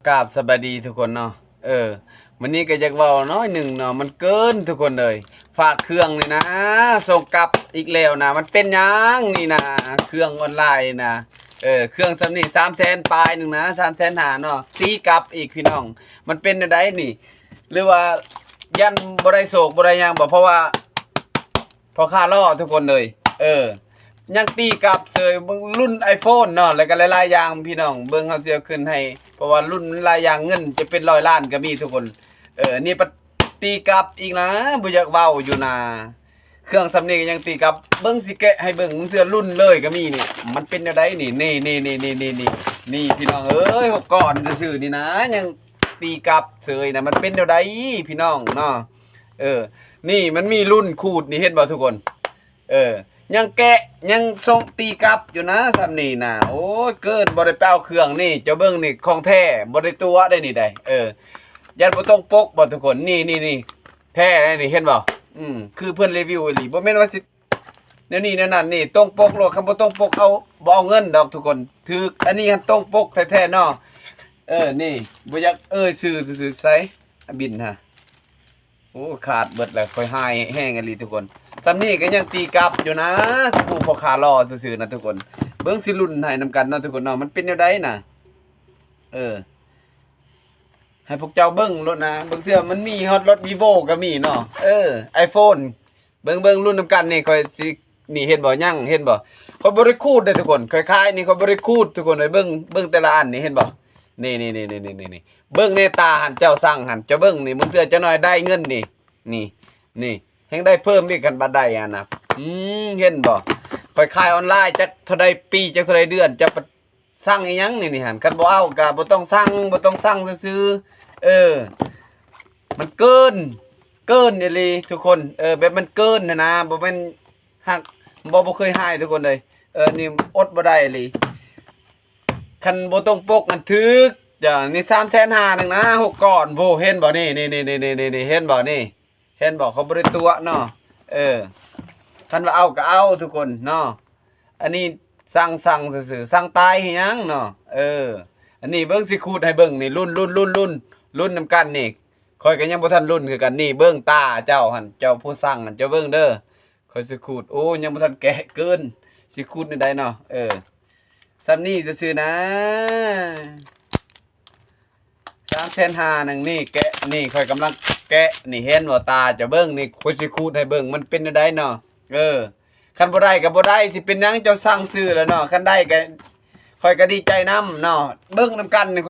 ກາບສະບາຍດີທຸກຄົນເນາະ. ເອີ ມື້ນີ້ກໍຢາກເວົ້າໜ້ອຍໜຶ່ງເນາະ, ມັນເກີນທຸກຄົນເອີຍ. ຝາກເຄື່ອງນີ້ນະ ສົ່ງກັບອີກແລ້ວນະ. ມັນເປັນຫຍັງນີ້ນະ ເຄື່ອງອອນລາຍນະ? ເອີ ເຄື່ອງສ່ຳນີ້ ສາມແສນປາຍໜຶ່ງນະ, ສາມແສນຫ້າເນາະ, ຕີກັບອີກພີ່ນ້ອງ. ມັນເປັນແນວໃດນີ້? ຫຼືວ່າຢ້ານບໍ່ໄດ້ໂຊກບໍ່ໄດ້ຫຍັງບໍ? ເພາະວ່າພໍ່ຄ້າຫຼໍ້ທຸກຄົນເອີຍ. ເອີ ຍັງຕີກັບເສີຍ. ເບິ່ງລຸ້ນ iPhone ເນາະ ແລ້ວກໍຫຼາຍໆຢ່າງພີ່ນ້ອງ. ເບິ່ງ ເຮົາຊິເອົາຂຶ້ນໃຫ້ ເພາະວ່າລຸ້ນມັນຫຼາຍຢ່າງ, ເງິນຈະເປັນຮ້ອຍລ້ານກໍມີທຸກຄົນ. ເອີ ນີ້ປະ ຕີກັບອີກນະ, ບໍ່ຢາກເວົ້າຢູ່ນະ. ເຄື່ອງສ່ຳນີ້ກໍຍັງຕີກັບ. ເບິ່ງ ຊິແກະໃຫ້ເບິ່ງ, ບາງເທື່ອລຸ້ນເລີຍກໍມີນີ້. ມັນເປັນແນວໃດນີ້? ນີ້ໆໆໆໆ ນີ້ພີ່ນ້ອງເອີຍ, ຫົກກ້ອນຊື່ໆນີ້ນະ ຍັງຕີກັບເສີຍນະ. ມັນເປັນແນວໃດພີ່ນ້ອງເນາະ? ເອີ ນີ້ມັນມີລຸ້ນຂູດນີ້ ເຫັນບໍ່ທຸກຄົນ? ເອີ ຍັງແກະ ຍັງສົ່ງຕີກັບຢູ່ນະ ສ່ຳນີ້ນະ. ໂອ້ຍ ເກີນ. ບໍ່ໄດ້ໄປເອົາເຄື່ອງນີ້, ເຈົ້າເບິ່ງນີ້ ຂອງແທ້ ບໍ່ໄດ້ຕົວະໄດ໋ນີ້ໄດ໋. ເອີ ຢ້ານບໍ່ຕົງປົກບໍທຸກຄົນ? ນີ້ໆໆ ແທ້ໄດ໋ນີ້ ເຫັນບໍ່? ອືມ ຄືເພິ່ນຣີວິວອີ່ຫຼີ, ບໍ່ແມ່ນວ່າຊິແນວນີ້ແນວນັ້ນນີ້, ຕົງປົກໂລດ. ຄັນບໍ່ຕົງປົກ ເອົາ ບໍ່ເອົາເງິນດອກທຸກຄົນ. ຖືກ ອັນນີ້ຫັ້ນຕົງປົກແທ້ໆເນາະ. ເອີ ນີ້ ບໍ່ຢາກເອີ່ຍຊື່ຊື່ໆ. ໃສ ບິນຫາ ໂອ້ ຂາດເບິດແລ້ວ, ຂ້ອຍຮ້າຍແຮງອີ່ຫຼີທຸກຄົນ. ສ່ຳນີ້ກໍຍັງຕີກັບຢູ່ນະ, ສະປູພໍ່ຄ້າຫຼໍ້ຊື່ໆນະທຸກຄົນ. ເບິ່ງ ຊິລຸ້ນໃຫ້ນຳກັນເນາະທຸກຄົນເນາະ, ມັນເປັນແນວໃດນະ? ເອີ ໃຫ້ພວກເຈົ້າເບິ່ງໂລດນະ. ບາງເທື່ອມັນມີຮອດລົດ Vivo ກໍມີເນາະ. ເອີ iPhone ເບິ່ງ ເບິ່ງ ລຸ້ນນຳກັນນີ້. ຂ້ອຍຊິ ນີ້ ເຫັນບໍ່? ຍັງ ເຫັນບໍ່? ຂ້ອຍບໍ່ໄດ້ຂູດເດ້ທຸກຄົນ, ຂ້ອຍຂາຍນີ້ ຂ້ອຍບໍ່ໄດ້ຂູດທຸກຄົນເອີຍ. ເບິ່ງ ເບິ່ງແຕ່ລະອັນນີ້ ເຫັນບໍ່? ນີ້ໆໆໆໆ ເບິ່ງໃນຕາຫັ້ນ, ເຈົ້າສັ່ງຫັ້ນ ເຈົ້າເບິ່ງນີ້, ບາງເທື່ອເຈົ້າໜ້ອຍໄດ້ເງິນນີ້. ນີ້ ນີ້ ແຮງໄດ້ເພີ່ມອີກ ຄັນບາດໃດຫັ້ນນະ. ອືມ ເຫັນບໍ່? ຂ້ອຍຂາຍອອນລາຍຈັກເທົ່າໃດປີ ຈັກເທົ່າໃດເດືອນ, ເຈົ້າ ສັ່ງອີ່ຫຍັງນີ້ ນີ້ຫັ້ນ. ຄັນບໍ່ເອົາກໍບໍ່ຕ້ອງສັ່ງ, ບໍ່ຕ້ອງສັ່ງຊື່ໆ. ເອີ ມັນເກີນ ເກີນອີ່ຫຼີທຸກຄົນ. ເອີ ແບບມັນເກີນຫັ້ນນະ, ບໍ່ແມ່ນຮັກ ບໍ່ ບໍ່ເຄີຍຮ້າຍທຸກຄົນເອີຍ. ເອີ ນີ້ອົດບໍ່ໄດ້ອີ່ຫຼີ. ຄັນບໍ່ຕົງປົກຫັ້ນຖືກ. ເຈົ້າ ນີ້ສາມແສນຫ້າໜຶ່ງນະ, ຫົກກ້ອນ. ໂອ້ ເຫັນບໍ່? ນີ້ໆໆໆໆ ເຫັນບໍ່? ນີ້ ເຫັນບໍ່? ເຂົາບໍ່ໄດ້ຕົວະເນາະ. ເອີ ຄັນວ່າເອົາກໍເອົາທຸກຄົນເນາະ. ອັນນີ້ສັ່ງ ສັ່ງຊື່ໆ, ສັ່ງຕາຍເຮັດຫຍັງເນາະ. ເອີ ອັນນີ້ເບິ່ງ ຊິຂູດໃຫ້ເບິ່ງນີ້, ລຸ້ນ ລຸ້ນ ລຸ້ນ ລຸ້ນ ລຸ້ນນຳກັນນີ້. ຂ້ອຍກໍຍັງບໍ່ທັນລຸ້ນຄືກັນ. ນີ້ເບິ່ງຕາເຈົ້າຫັ້ນ, ເຈົ້າຜູ້ສັ່ງຫັ້ນ, ເຈົ້າເບິ່ງເດີ. ຂ້ອຍຊິຂູດ ໂອ້ ຍັງບໍ່ທັນແກະເກີນ, ຊິຂູດແນວໃດເນາະ. ເອີ ສ່ຳນີ້ຊື່ໆນະ. ສາມແສນຫ້າໜຶ່ງນີ້ ແກະນີ້ ຂ້ອຍກຳລັງແກະນີ້. ເຫັນບໍ່? ຕາເຈົ້າເບິ່ງນີ້, ຂ້ອຍຊິຂູດໃຫ້ເບິ່ງ ມັນເປັນແນວໃດເນາະ. ເອີ ຄັນບໍ່ໄດ້ກໍບໍ່ໄດ້, ຊິເປັນຫຍັງ? ເຈົ້າສັ່ງຊື້ແລ້ວເນາະ. ຄັນໄດ້ກໍ ຂ້ອຍກໍດີໃຈນຳເນາະ. ເບິ່ງນຳກັນນີ້,